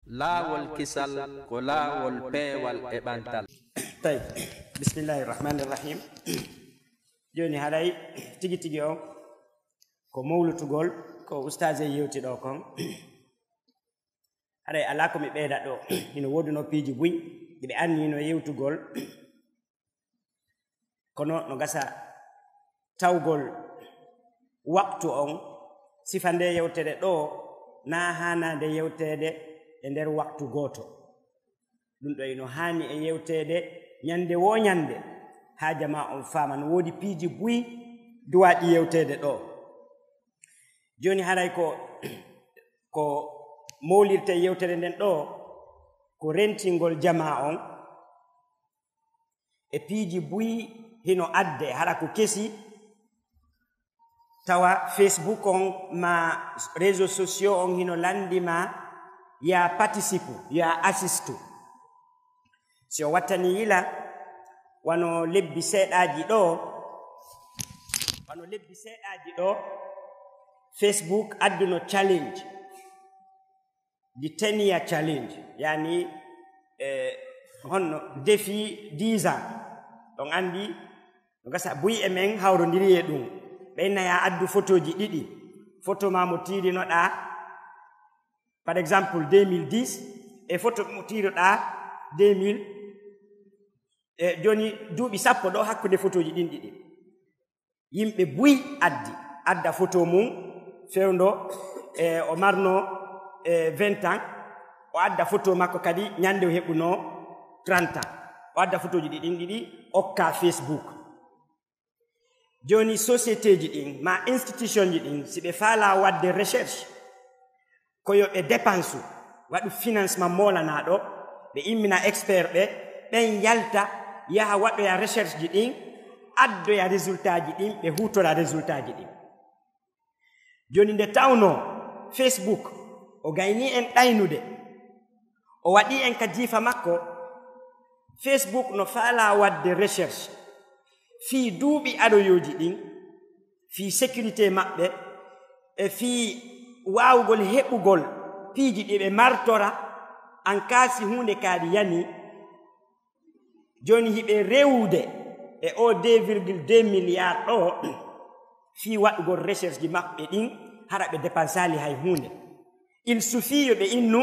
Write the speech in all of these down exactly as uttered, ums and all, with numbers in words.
Laawol kisal ko laawol peewal e ɓantal. Tawi, bismillahi rahmani rahim. Jooni haray tigi tigi on ko mawlutugol ko ustaas e yewti ɗo kon. Haray alaa ko mi ɓeyda ɗo. Hino woodunoo piiji buy ɗi ɓe anniyino yewtugol. Kono no gasa tawgol waktu on, sifa nde yewtere ɗo na haanaade yewteede e nder waktu gooto. Ɗum ɗo ino haani e yewteede ñande woo ñande, haa jamaa on faama no woodi piiji buy duwaaɗi yewteede ɗo. Jooni haray ko, ko mowlirte yewtere nden ɗo, ko rentingol jamaa on e piiji buy hino adde, hara ko kesi, tawa Facebook on ma réseaux sociaux on hino lanndi ma ya participe, ya assiste. Si o wattani yila, wano lebbi seeɗaaji ɗo, wano lebbi seeɗaaji ɗo, Facebook adduno challenge, the ten year challenge, yani, eh, honno, défi dix ans. On anndi, no gasa buy e men hawrondiri e ɗum. Ɓeyna ya addu fotooji ɗiɗi. Foto ma mo tiirinoɗaa, par exemple, deux mille dix, e foto mo tiiroɗaa deux mille, e jooni duuɓi sappo ɗo hakkunde fotooji ɗin ɗiɗi. Yimɓe buy addi, adda foto mum fewndo, e o marno, e vingt ans, o adda foto makko kadi ñande o heɓuno trente ans. O adda fotooji ɗi ɗin ɗiɗi, okka Facebook. Jooni société ji ɗin, ma institution ji ɗin, si ɓe faalaa waɗde recherche, ko yo ɓe dépense, waɗu financement moolanaaɗo, ɓe immina expert ɓe, ɓen yalta, yaha waɗoya recherche ji ɗin, addoya résultat ji ɗin, ɓe huutora résultat ji ɗin. Jooni nde tawnoo Facebook, o gaynii en ɗaynude, o waɗii en ka jiifa makko, Facebook no faalaa waɗde recherche fii duuɓi aroyooji ɗin, fii sécurité maɓɓe, e fii waawugol heɓugol piiji ɗi ɓe martora, an kaa si huunde kaari yanii. Jooni hiɓe rewude e o deux virgule deux milliards ɗo, fii waɗugol recherche ji maɓɓe ɗin, hara ɓe dépensaali hay huunde. Il suffit yo ɓe innu,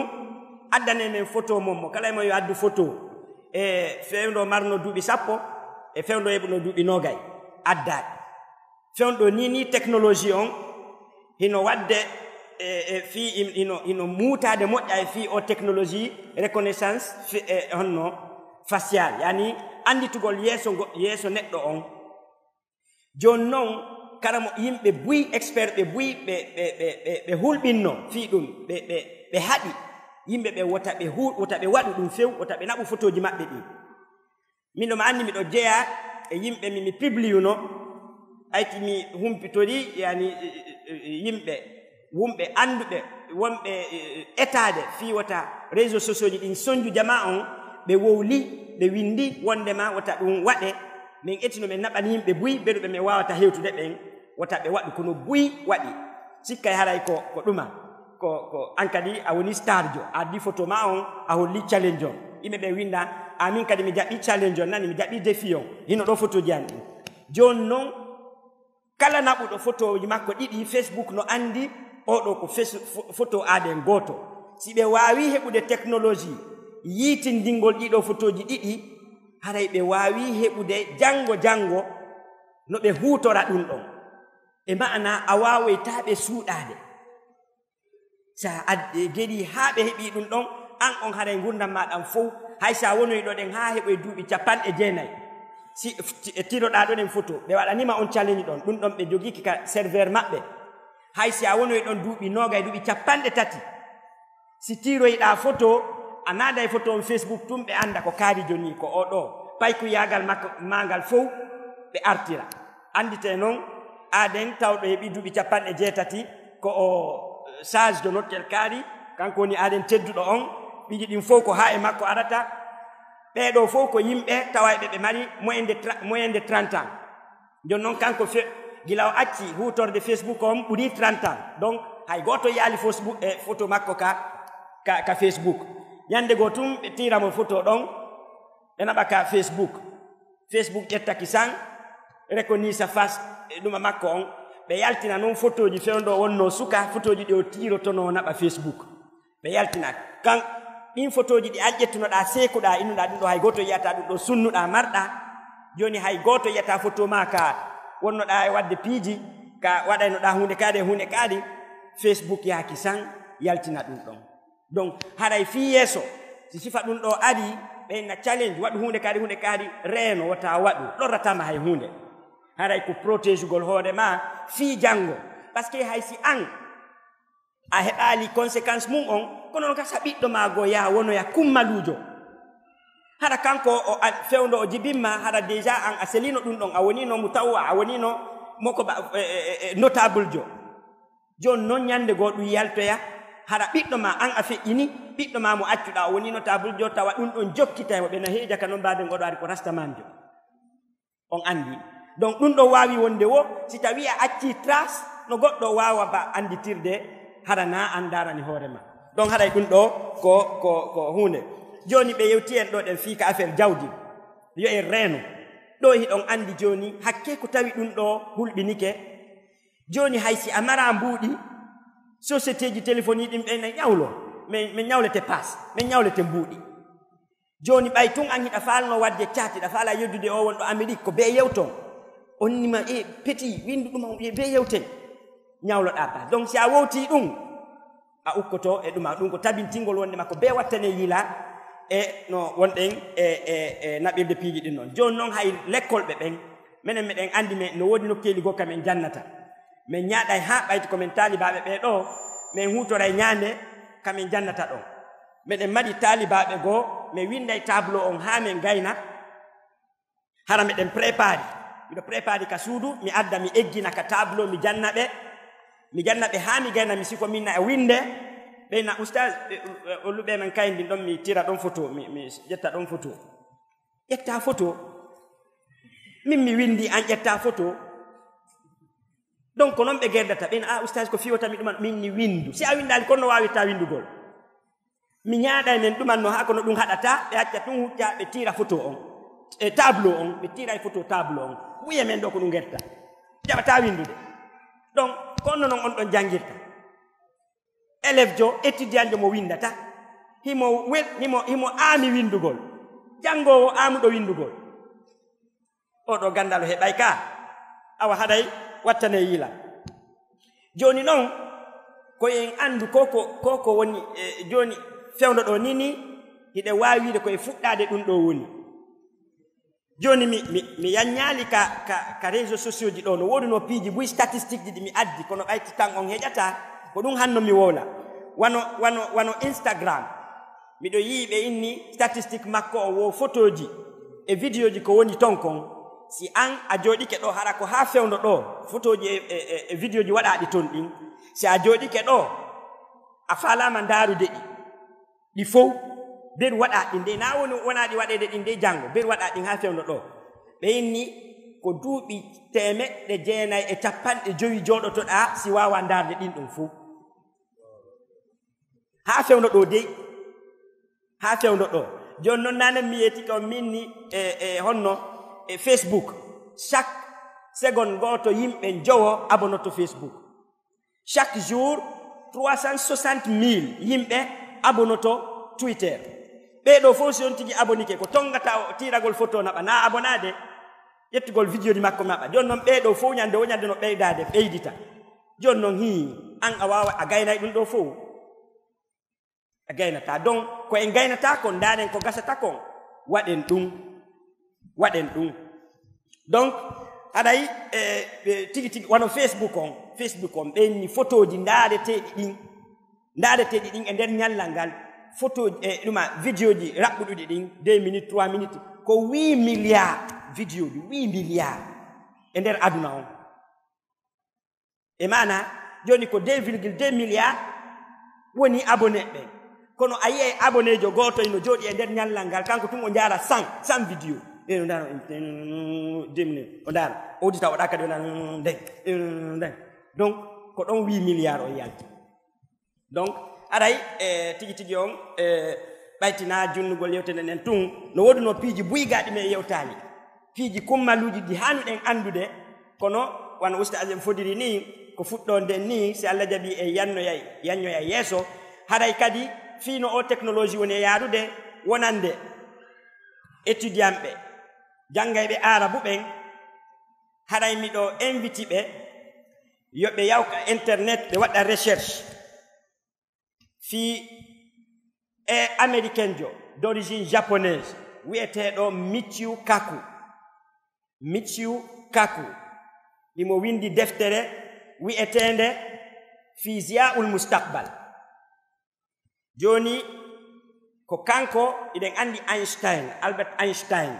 addane men photo mon mo, kala e mon yo addu photo, e fewndo marno duuɓi sappo, e fewndo heɓuno duuɓi noogay, addaade. Fewndo ni, ni technologie on, hino waɗde, e, e fii, hino, hino muutaade moƴƴa e fii o technologie reconnaissance fe-, e honno facial, yani annditugol yeeso ngo, yeeso neɗɗo on. Jooni non, kala mo yimɓe buy, expert ɓe buy, ɓe, ɓe, ɓe, ɓe, ɓe hulɓinno fii ɗum, ɓe, ɓe, ɓe haɗi yimɓe ɓe wota ɓe hu-, wota ɓe waɗu ɗum few, wota ɓe naɓu fotooji maɓɓe ɗin. Min ɗo ma anndi miɗo jeyaa e yimɓe mi, mi pibliyuno, ayti mi humpitori, yani, e, e, e, yimɓe, wumɓe annduɓe, wonɓe, e, e, etaade fii wota réseaux sociaux ji ɗin sonju jamaa on, ɓe wowli, ɓe winndi wonndema wota ɗum waɗe. Min etino min naɓani yimɓe buy, beɗuɓe min waawata hewtude ɓen, wota ɓe waɗu kono buy waɗi. Sikkay haray ko, ko ɗuma. Ko, ko an kadi a woni star jo, a addi photo ma on, a holli challenge on. Yimɓe ɓe winda, amin kadi mi jaɓi challenge on, nani mi jaɓi défi on. Hino ɗo photo ji an ɗin. Jooni non, kala naɓuɗo photo ji makko ɗiɗi, Facebook no anndi oɗo ko fesu-, fo-, photo aaden gooto. Si ɓe waawi heɓude technologie yiitindingol ɗiɗo photo ji ɗiɗi, haray ɓe waawi heɓude janngo janngo no ɓe huutora ɗum ɗon. E ma'ana a waawoytaa ɓe suuɗaade. Sa ad-, e geri haa ɓe heɓi ɗum ɗon, an on haray ngurndan ma ɗan fow, hay sa wonoyɗo ɗen haa heɓoy duuɓi capanɗe jeenay. Si, ti-, e tiroɗaa ɗon en photo, ɓe waɗanima on challenge ɗon, ɗum ɗon ɓe jogiiki ka serveur maɓɓe. Hay si a wonoy ɗon duuɓi noogay, duuɓi capanɗe tati, si tiroyɗaa photo, a naaday photo on Facebook tun, ɓe annda ko kaari joni ko o ɗo. Paykuyaagal makko, maagal fow, ɓe artira. Annditee non, aaden tawɗo heɓi duuɓi capanɗe jeetati, ko o, eh, sage de l'hôtel kaari, kanko woni aaden tedduɗo on, ɓiiji ɗin fow ko haa e makko arata. Ɓee ɗoo fow ko yimɓe tawayɓe ɓe mari moyen de tra-, moyen de trente ans. Jooni non kanko fe-, gila o acci huutorde Facebook on ɓuri trente ans. Donc, hay gooto yaali Facebook e photo makko ka, ka, ka Facebook. Ñande goo tun ɓe tiira mo photo ɗon, ɓe naɓa ka Facebook. Facebook ƴetta ki san, reconnaît sa face, e ɗuma makko on. Ɓe yaltina non photoji fewndo wonno suka, photoji ɗi o tiirotono naɓa Facebook. Ɓe yaltina kan, ɗin photoji ɗi an ƴettunoɗaa, seekuɗaa, innuɗaa ɗum ɗo, hay gooto yiyata ɗum ɗo, sunnuɗaa, marɗaa. Jooni hay gooto yiyata photo ma ka wonnoɗaa e waɗde piiji, ka waɗaynoɗaa huunde kaadi e huunde kaadi. Facebook yaaki san, yaltina ɗum ɗon. Donc, haray fii yeeso, si sifa ɗum ɗo ari, ɓeyna challenge, waɗu huunde kaari, huunde kaari, reeno, wota waɗu, lorrataama hay huunde. Haray ko protégugol hoore ma fii janngo. Parce que hay si an a heɓaali conséquence mum on, kono non ka sa ɓiɗɗo ma goo yaa wonoya kummaluujo. Hara kanko o a-, fewndo o jibimma, hara déjà an a selino ɗum ɗon, a wonino mutawwa, a wonino moko ba, e, e, e, notable jo. Jooni non ñande goo ɗum yaltoya, hara ɓiɗɗo ma an a feƴƴini, ɓiɗɗo ma mo accuɗaa o woni notable jo, tawa ɗum ɗon jokkitay mo, ɓe na heeja ka non baabe ngoɗo ari ko rastaman jo. On anndi. Donc ɗum ɗon waawi wonde wo, si tawi a accii trace, no goɗɗo waawa ba annditirde, hara na an darani hoore ma. Donc haray ɗum ɗo ko, ko, ko huunde. Jooni ɓe yewti en ɗo ɗen fii ka affaire jawdi. Yo en reeno. Ɗo hiɗon anndi jooni, hakke ko tawi ɗum ɗo hulɓinike, jooni hay si a maraa mbuuɗi, société ji téléphone ɗin ɓe na ñawlo, min, min ñawlete paas, min ñawlete mbuuɗi. Jooni ɓay tun an hiɗa faalno waɗde chat, hiɗa faala yeddude o wonɗo Amérique, ko bee yewton. On nima, "E, petit, winndu ɗum on, e, bee yewten." Ñawloɗaa paas. Donc si a wowtii ɗum, a ukkoto e ɗuma. Ɗum ko tabintingol wonde makko bee wattane yila e no wonɗen e, e, e naɓirde piiji ɗin noon. Jooni noon hay lekkolɓe ɓen, menen meɗen anndi men no woodi nokkeeli goo ka men jannata. Men ñaaɗay haa ɓayti ko men taalibaaɓe ɓee ɗoo, men huutoray ñaande ka men jannata ɗon. Meɗen mari taalibaaɓe goo, men winnday tableau on haa men gayna. Hara miɗen préparé. Miɗo préparé ka suudu, mi adda, mi eggina ka tableau, mi janna ɓe. Mi janna ɓe haa mi gayna, mi siko min na e winnde. Ɓe na, "Oustaz, e, e, o luɓe men kayndin ɗon, mi tira ɗon photo, mi, mi ƴetta ɗon photo." Ƴetta photo. Min mi winndi, an ƴetta photo. Donc, ko non ɓe gerdata. Ɓe na, "Ah, Oustaz, ko fii wota mi ɗuma?" Min mi winndu. Si a winndaali, kono no waawirta winndugol. Mi ñaaɗay men ɗuman no haa kono ɗum haɗata, ɓe acca tun hucca, ɓe tiira photo on. E tableau on, ɓe tiira e photo tableau on. Wuye men ɗo ko ɗum gerta. Jaɓata winndude. Donc, ko on non on ɗon janngirta. Élève jo, étudiant jo mo winndata. Himo wel-, himo, himo aami winndugol. Janngoowo aamuɗo winndugol. Oɗo ganndal o heɓay ka. Awa haɗay wattane yila. Jooni non, ko en anndu ko, ko, ko, ko woni, e, jooni fewndo ɗo ni, ni, hiɗe waawi wiide ko e fuɗɗaade ɗum ɗo woni. Jooni mi, mi, mi yanñaali ka, ka, ka réseaux sociaux ji ɗo, no woodunoo piiji buy statistique ji ɗi mi addi, kono ɓayti tan on heƴata, ko ɗum hanno mi wowla. Wano, wano, wano Instagram. Miɗo yi'i ɓe inni statistique makko o wo photoji e videoji ko woni ton kon. Si an a jooɗike ɗo, hara ko haa fewndo ɗo, photoji e, e, e, e videoji waɗaaɗi ton ɗin. Si a jooɗike ɗo, a faalaama ndaarude ɗi. Ɗi fow, beru waɗaaɗi ɗin dey, na woni, wonaa ɗi waɗeede ɗin dey janngo, beru waɗaaɗi ɗin haa fewndo ɗo. Ɓe inni ko duuɓi teemeɗɗe jeenayi e capanɗe jowi jooɗotoɗaa si waawaa ndaarde ɗin ɗon fow. Haa fewndo ɗo dey. Haa fewndo ɗo. Jooni non nanen mi yeetike on min ni e, e honno e Facebook. Chaque seconde gooto yimɓe njowo abonoto Facebook. Chaque jour, trois cent soixante mille yimɓe abonoto Twitter. Ɓee ɗoo fof si on tigi abonike, ko tongata o tiiragol photo naɓa, na abonaade, ƴettugol vidéo ji makko naɓa. Jooni non ɓee ɗoo fof ñande wo ñande no ɓeydaade, ɓeydita. Jooni non hii, an a waawa, a gaynay ɗum ɗoo fof. A gaynata. Donc, ko en gaynata kon, ndaaren ko gasata kon, waɗen ɗum. Waɗen ɗum. Donc, haɗay, e, e, tigi tigi, wano Facebook on. Facebook on, ɓen ni photoji ndaareteeɗi ɗin. Ndaareteeɗi ɗin e nder ñallal ngal. Photoji, e, ɗuma, vidéoji raɓɓuɗuɗi ɗin, deux minutes, trois minutes. Ko huit milliards vidéoji, huit milliards e nder aduna on. E maana, jooni ko deux virgule deux milliards woni abonné ɓen. Kono a yi'ay abonnéjo gooto ino jooɗi e nder ñallal ngal, kanko tun o ndaara cent, cent vidéo. E, o ndaara, deux minutes, o ndaara. O uddita, o ɗaaka, o ndaara, ndeng, ndeng. Donc, ko ɗon huit milliards o yalti. Donc, Aray, e tigi tigi on, e ɓaytina junnugol yewtere nden tun, no woodunoo piiji buygaaɗi men yewtaali. Piiji kummaluuji ɗi haanuɗen anndude, kono wano Ustaaz en fodiri nii, ko fuɗɗonden nii, si Allah jaɓii en yannoyay, yannoyay yeeso. Haray kadi, fii no oo technologie woni e yaarude, wonande étudiant ɓe, janngayɓe aarabu ɓen, haray miɗo inviti ɓe, yo ɓe yawka internet, ɓe waɗa recherche fii e américain jo d'origine japonaise, wi'eteeɗo Michio Kaku. Michio Kaku. Himo winndi deftere wi'eteende Fii Ziyaa'ul Mustaqbal. Jooni, ko kanko, hiɗen anndi Einstein, Albert Einstein.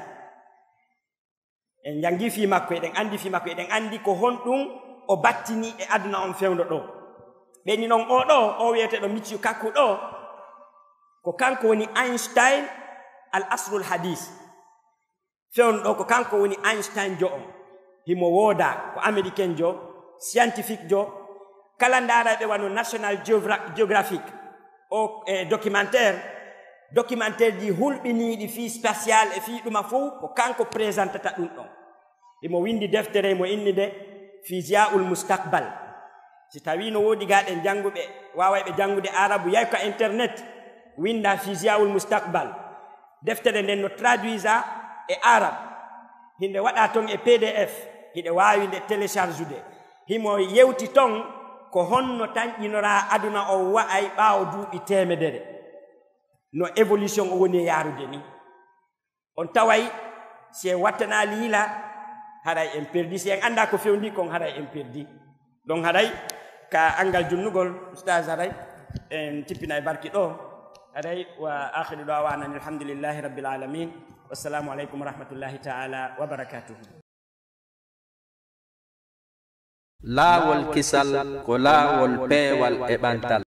En janngi fii makko, eɗen anndi fii makko, eɗen anndi ko honɗun o battini e aduna on fewndo ɗoo. Ɓenni non oo ɗoo, o wi'eteeɗo Michio Kaku ɗoo, ko kanko woni Einstein al asrul hadis. Fewndo ɗoo, ko kanko woni Einstein jo on. Himo woodaa, ko américain jo, scientifique jo, kala ndaarayɓe wano National Geogra-, Geographic, o, e documentaire, documentaire ji hulɓiniiɗi fii spatial e fii ɗuma fow, ko kanko présentata ɗum ɗon. Himo winndi deftere, himo inni nde Fii Ziyaa'ul Mustaqbal. Si tawii no woodi gaaɗen jannguɓe, waawayɓe janngude aarabu, yayka internet, winnda Fii Ziyaa'ul Mustaqbal. Deftere nden no traduisa e aarabu. Hinde waɗa ton e P D F, hiɗe waawi nde télécharge ude. Himo yewti ton ko honno tanƴinoraa aduna on wa'ay ɓaawo duuɓi teemedere. No évolution o woni e yaarude ni. On taway, si en wattanaali yila, haray en perdi. Si en anndaa ko fewndi kon, haray en perdi. Donc haray, ka anngal junnugol, Ustaaz, haray en tippinay barki ɗoo. Haray, wa akhiru da'wana alhamdulillahi rabbil alamin. Wassalamu alaikum warahmatullahi ta'ala wabarakatuh. Laawol kisal ko laawol peewal e ɓantal.